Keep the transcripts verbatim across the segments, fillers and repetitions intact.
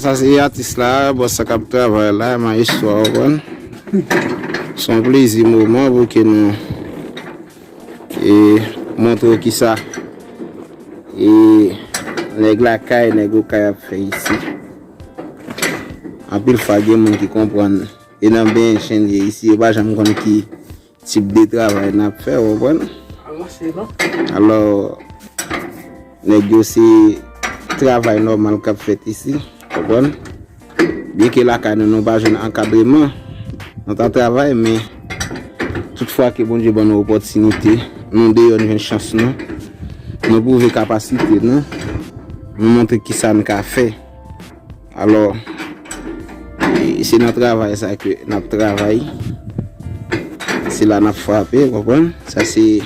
Sa se atis la, bòs sa k ap travay la, mayestwo a, w konprann? Se yon plezi moman pou ke nou e, montre w kisa e, nèg lakay, nèg okay ap fè isi. Anpil fwa gen moun ki konprann e nan benyen chen li ye isi, yo pa janm konn ki tip de travay n ap fè, w konprann? Alò, nèg yo se travay nòmal k ap fèt isi, w konprann? Byenke lakay nou, nou pa jwenn ankadreman, nou ta travay, men tout fwa ke Bondye ban nou opòtinite, nou deyò, nou jwenn chans nou, nou pwouve kapasite nou, nou montre kisa n ka fè. Alò, e, se nan travay sa ke n ap travay. Se la n ap frape, w konprann? Sa se,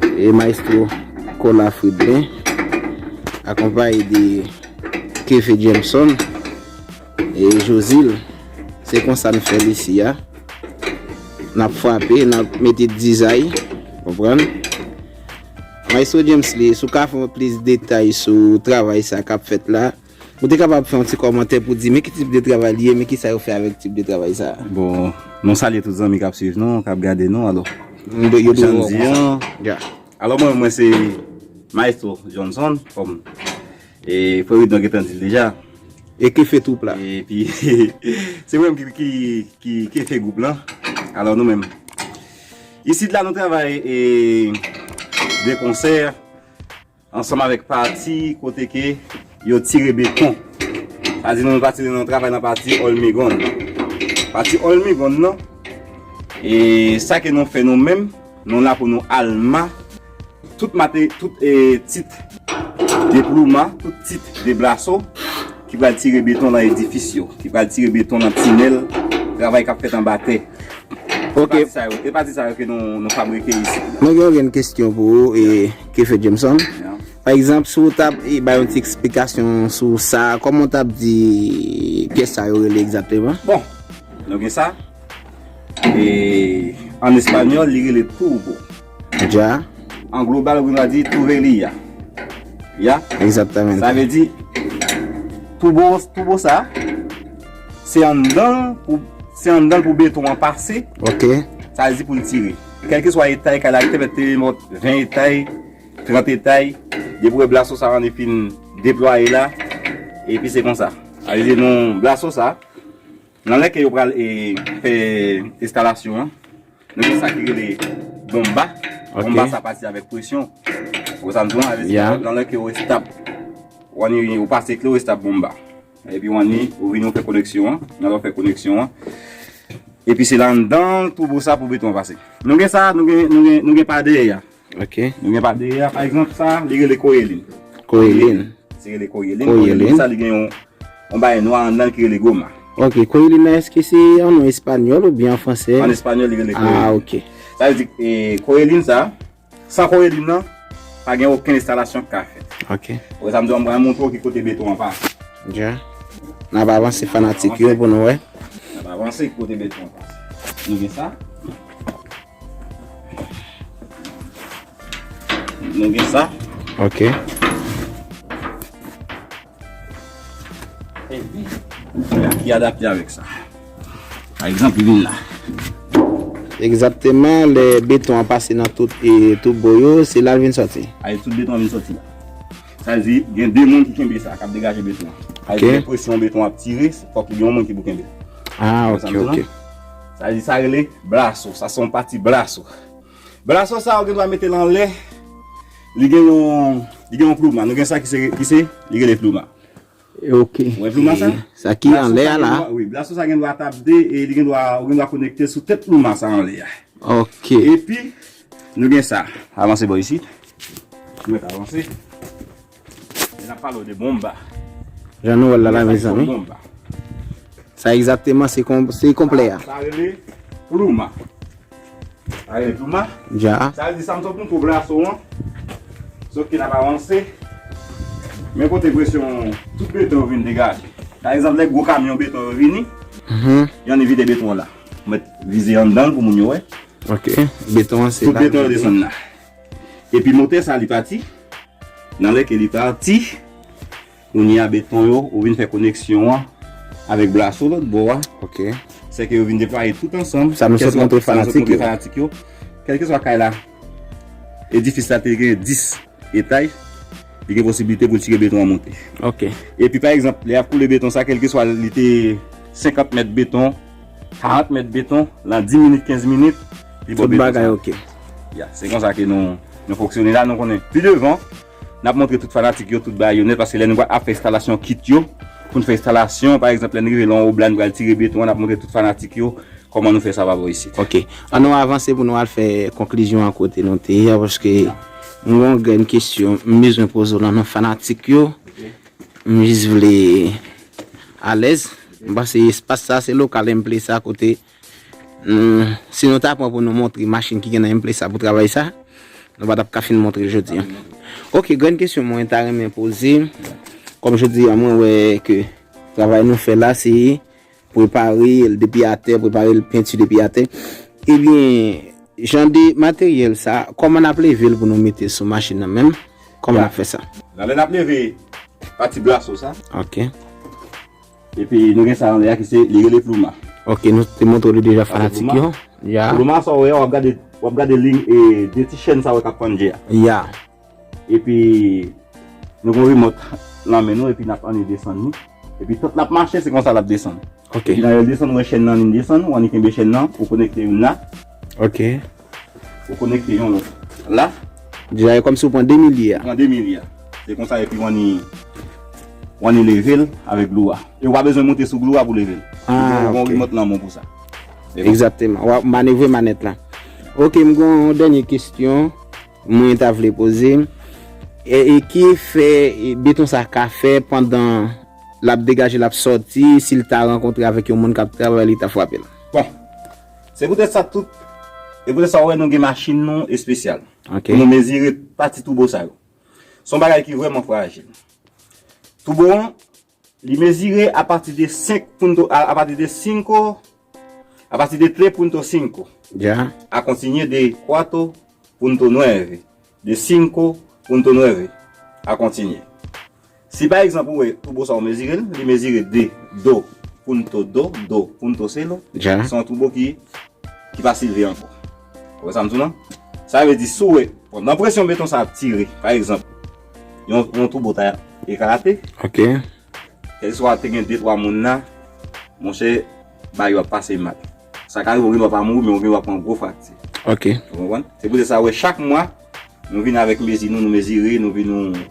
e, mayestwo Kola Fridlin, akonpaye de Kefe Jameson e Josil. Se konsa n fè l isi a. N ap frape, n ap mete dizay, w konprann? Mayestwo James Lee, si w ka fè yon plis detay sou travay sa k ap fèt la, ou te kapab fè yon ti kòmantè pou di men ki tip de travay li ye, men kisa yo fè avèk tip de travay sa a. Bon, nou salye tout zanmi k ap swiv nou, k ap gade nou, alò. Yo dwe wè w konsa. Alò, mwen, mwen se Maestro Johnson, kòm e Fredon gentan di l deja. E Kefe twoup la. Epi, se mwen menm ki, ki, ki, ki fè gwoup lan. Alò, nou menm. Isit la, nou travay e, de konsè ansanm avèk pati kote ke yo tire beton. Sa di nou, nou pa tire nan travay nan pati Olmigon. Pati Olmigon nan, e sa ke nou fè nou menm, nou la pou nou alma tout mate, tout e, tit de plouma, tout tit de blaso ki pral tire beton nan edifis yo, ki pral tire beton nan tinèl, travay k ap fèt anba tè. Ok. E pati sa yo, e pati sa yo ke nou, nou fabrike isi. Mwen gen yon grenn kesyon pou ou, e, Kefe Jameson. Pa egzanp, si w t ap, e, bay yon ti eksplikasyon sou sa, kòman w t ap di pyès sa yo rele egzakteman? Bon, nou gen sa. E, an espanyòl, li rele tubo. Ya. An global, ou gen dwa di tuberia. Ya. Exactamente. Sa vle di, tubo, tubo sa, se anndan l pou, se anndan l pou beton an pase. Ok. Sa vle di pou l tire. Kèlkeswa etay kay la, te mèt te mòt ven etay, trant etay, depi w wè blaso sa an fin deplwaye la, epi se konsa. Sa vle di nou, blaso sa, nan lè ke yo pral e, fè enstalasyon an, nou gen sa ki rele bonba. Ok. Bonba sa pati avèk presyon. Ou sa m di w, sa vle di nan lè ke yo estap, w anni, ou pase kle, ou estap bonba. Epi w anni, ou vini, ou fè koneksyon an. Nan lè w fè koneksyon an. Epi se la anndan tubo sa pou beton an pase. Nou gen sa, nou gen, nou gen, nou gen pa dèyè a. Ok. Nou gen pa dèyè a, pa egzanp, sa, li rele koyelin. Koyelin. Se rele koyelin. Koyelin. Koyelin sa, li gen yon, yon bagay nwa anndan l ki rele goma. Ok, koyelin nan, èske se an non espanyòl oubyen an fransè? An espanyòl, li rele koyelin. Ah, ok. Sa vle di, e, koyelin sa, san koyelin nan, pa gen okenn enstalasyon k ka fèt. Ok. Ou wè sa m di w, m pral montre w ki kote beton an pase. Ya. N ap avanse fanatik yo pou nou wè. N ap avanse ki kote beton an pase. Nou gen sa. Nou gen sa. Ok. Epi, ki adapte avèk sa. Pa egzanp, li vin la. Egzakteman, lè beton an pase nan tout, e, tout bò yo, se la l vin sòti. Ay, tout beton an vin sòti la. Sa vle di, gen de moun ki kenbe sa, k ap degaje beton an. Sa vle di, lè presyon beton ap tire, fòk gen yon moun ki pou kenbe. Ah, ok, ok. Sa vle di, sa rele blaso. Sa se yon pati blaso. Blaso sa, ou gen dwa mete l anlè. Li gen yon, li gen yon plouma. Nou gen sa ki se, ki se, li rele plouma. Ok. Ou wè plouma sa? Sa ki anlè a la. Wi, blaso sa gen dwa tabde e li gen dwa, ou gen dwa konekte sou tèt plouma sa anlè a. Ok. Epi, nou gen sa. Avanse bò isit. Nou mèt avanse. E n ap pale w de bonba. Jan nou wè l la, la, mezanmi. Sa egzakteman, se kon-, se konplè a. Sa, sa rele plouma. Sa rele plouma. Ja. Sa vle di, sa m sot montre w blaso an. Sot ke n ap avanse. Men kote presyon tout beton yo vin degaje. Pa egzanp, lè gwo kamyon beton yo vini, yo anni vide beton an la. Ou mèt vize anndan l pou moun yo wè. Ok. Beton an se la. Tout beton yo desann la. Epi motè sa, li pati. Nan lè ke li pati, Kounye a beton yo, ou vin fè koneksyon an avèk blaso lòt bò a. Ok. Sèke yo vin deplwaye tout ansanm. Sa nou sot montre fanatik yo. Kèlkeswa kay la, edifis la te gen dis etaj, li gen posiblite pou l tire beton an monte. Ok. Epi pa egzanp, lè y ap koule beton sa, kèlkeswa li te senkant mèt beton, karant mèt beton, nan dis minit, kenz minit, li bon beton sa. Tout bagay ok. Ya, se konsa ke nou, nou fonksyone la, nou konnen pi devan, n ap montre tout fanatik yo, tout bagay yo nèt, paske lè nou ap fè enstalasyon kit yo, pou n fè enstalasyon, pa egzanp, lè n rive lan obla, n pral tire beton an, n ap montre tout fanatik yo, kòman nou fè sa pa bò isit. Ok. An nou avanse pou nou al fè konklizyon an kote nou te ye a, paske m gen yon grenn kesyon m bezwen poze w nan non fanatik yo. M jis vle alèz. M panse espas sa se lokal, m vle sa kote, hmm, si nou ta pran pou nou montre machin ki gen nan m vle sa pou travay sa, nou pa t ap ka fin montre l jodi a. Ok, grenn kesyon mwen ta renmen poze. Kòm jodi a, mwen wè ke travay nou fè la, se prepare l depi atè, prepare l penti depi atè. Ebyen, jan de materyèl sa, kòman n ap leve l pou nou mete sou machin nan menm? Kòman n ap fè sa? Nan lè n ap leve pati blaso sa. Ok. Epi nou gen sa anlè a ki se, li rele plouma. Ok, nou te montre li deja fanatik yo. Ya. Plouma sa w wè a, w ap gade, w ap gade liy, e, de ti chèn sa w wè k ap pandye a. Ya. Epi nou gen yon remòt nan men nou, epi n ap annik desann li. Epi tout n ap mache, se konsa l ap desann. Ok. Epi nan lè l desann, ou wè chèn nan vin desann, ou annik kenbe chèn nan, ou konekte youn la. Ok. Ou konekte yon lòt la. Deja, e kòmsi ou pran de milye a. Pran de milye a. Se konsa, epi ou annik, ou annik leve l avèk glou a. E ou pa bezwen monte sou glou a pou leve l. Ah, ok. Ou gen yon remòt nan men w pou sa. Se konsa. Egzakteman. W ap manevre manèt la. Ok, m gen yon dènye kesyon. Mwen ta vle poze. E, e ki efè, e, beton sa ka fè pandan l ap degaje, l ap sòti, si l ta rankontre avèk yon moun k ap travay, li ta frape l? Bon, se poutèt sa tout, e poutèt sa w wè nou gen machin nou espesyal. Ok. Pou nou mezire pati toubo sa yo. Se yon bagay ki vrèman frajil. Toubo an, li mezire apati de senk punto, a, apati de cinco, apati de tres punto cinco. Ya. A continuer de cuatro punto nueve, de cinco punto nueve, a continuer. Si pa egzanp ou wè toubo sa w mezire l, li mezire de dos punto dos, dos punto cero, ya, se yon toubo ki ki pa silve ankò. Ou wè sa m di w lan? Sa vle di, si w wè, bon, nan presyon beton sa ap tire, pa egzanp, yon, yon toubo ta eklate. Ok. Kèlkeswa te gen de twa moun la, monchè, bagay yo ap pase mal. Sa ka rive, ou gen dwa pa mouri, men ou gen dwa pran gwo frakti. Ok. Ou konprann? Se poutèt sa, w wè, chak mwa, nou vin avèk mezi nou, nou mezire, nou vin, nou,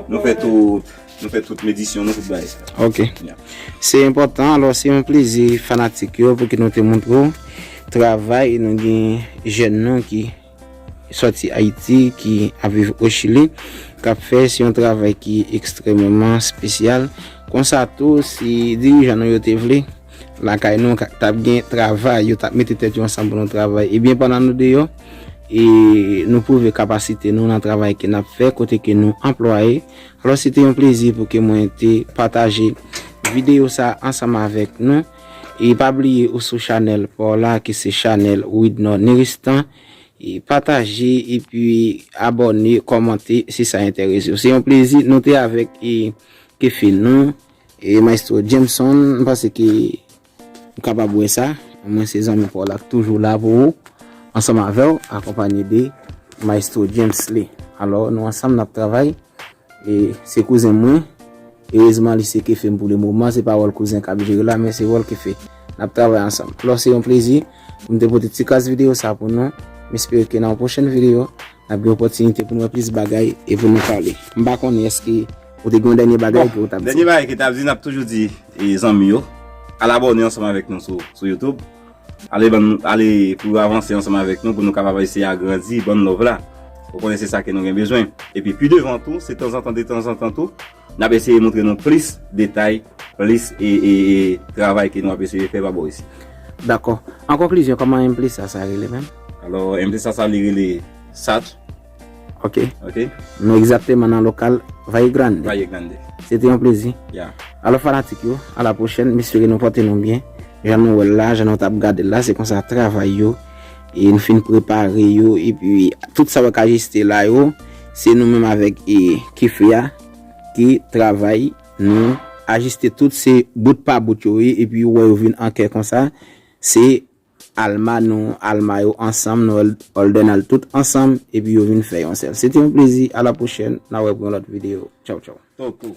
nou fè tout, nou fè tout medisyon nou, tout bagay sa. Ok. Ya. Se enpòtan, alò se yon plezi fanatik yo pou ke nou te montre w travay, e nou gen jèn nou ki sòti Ayiti, ki ap viv o Chili, k ap fè, se yon travay ki ekstrèmeman espesyal. Konsa tou, si dirijan nou yo te vle, lakay nou ka, t ap gen travay, yo t ap mete tèt yo ansanm pou nou travay. Ebyen, pandan nou deyò, e nou pwouve kapasite nou nan travay ke n ap fè, kote ke nou anplwaye. Alò, se te yon plezi pou ke mwen te pataje videyo sa ansanm avèk nou. E pa bliye ou sou chanèl pa w la, ki se chanèl Widnor Neristan. E pataje, epi abòne, kòmante, si sa enterese w. Se yon plezi, nou te avèk, e, kefe nou, e, Maestro Jameson, m panse ke ou kapab wè sa. Mwen se zanmi pa w la k toujou la pou ou, ansanm avè w, akonpanye de Maestro James Lee. Alò, nou ansanm n ap travay. E se kouzen mwen. Erezman, li se kefe m pou le moman. Se pa wòl kouzen k ap jere la, men se wòl kefe. N ap travay ansanm. Alò, se yon plezi pou m te pote ti kras videyo sa pou nou. M espere ke nan yon pwochèn videyo, n ap gen opòtinite pou nou wè plis bagay e pou nou pale. M pa konnen èske ou te gen yon dènye bagay ke ou t ap di. Bon, dènye bagay ke m t ap di, n ap toujou di, e, zanmi yo, al abòne ansanm avèk nou sou, sou YouTube. Ale ban, ale pou yo avanse ansanm avèk nou, pou nou kapab eseye agrandi bann love la. Ou konnen se sa ke nou gen bezwen. Epi pi devan tou, se tanzantan, de tanzantan tou, n ap eseye montre nou plis detay, plis e, e, e travay ke nou ap eseye fè pa bò isit. Dakò. An konklizyon, kòman M P S A sa rele menm? Alò, M P S A sa li rele Sat. Ok. Ok. Nou egzakteman nan lokal Valle Grande. Valle Grande. Se te yon plezi. Ya. Alò, fanatik yo, a la pwochèn, m espere nou pote nou byen. Jan nou wè l la, jan nou t ap gade l la, se konsa travay yo, e nou fin prepare yo, epi tout sa w wè k ajiste la yo, se nou menm avèk, e, kefe a, ki travay, nou ajiste tout se bout pa bout yo ye, epi ou wè yo vin an kè konsa, se alma nou, alma yo ansanm, nou òdèn al tout ansanm, epi yo vin fè yon sèl. Se te yon plezi, a la pwochèn, n a wè pou yon lòt videyo. Tchaw, tchaw. Tankou.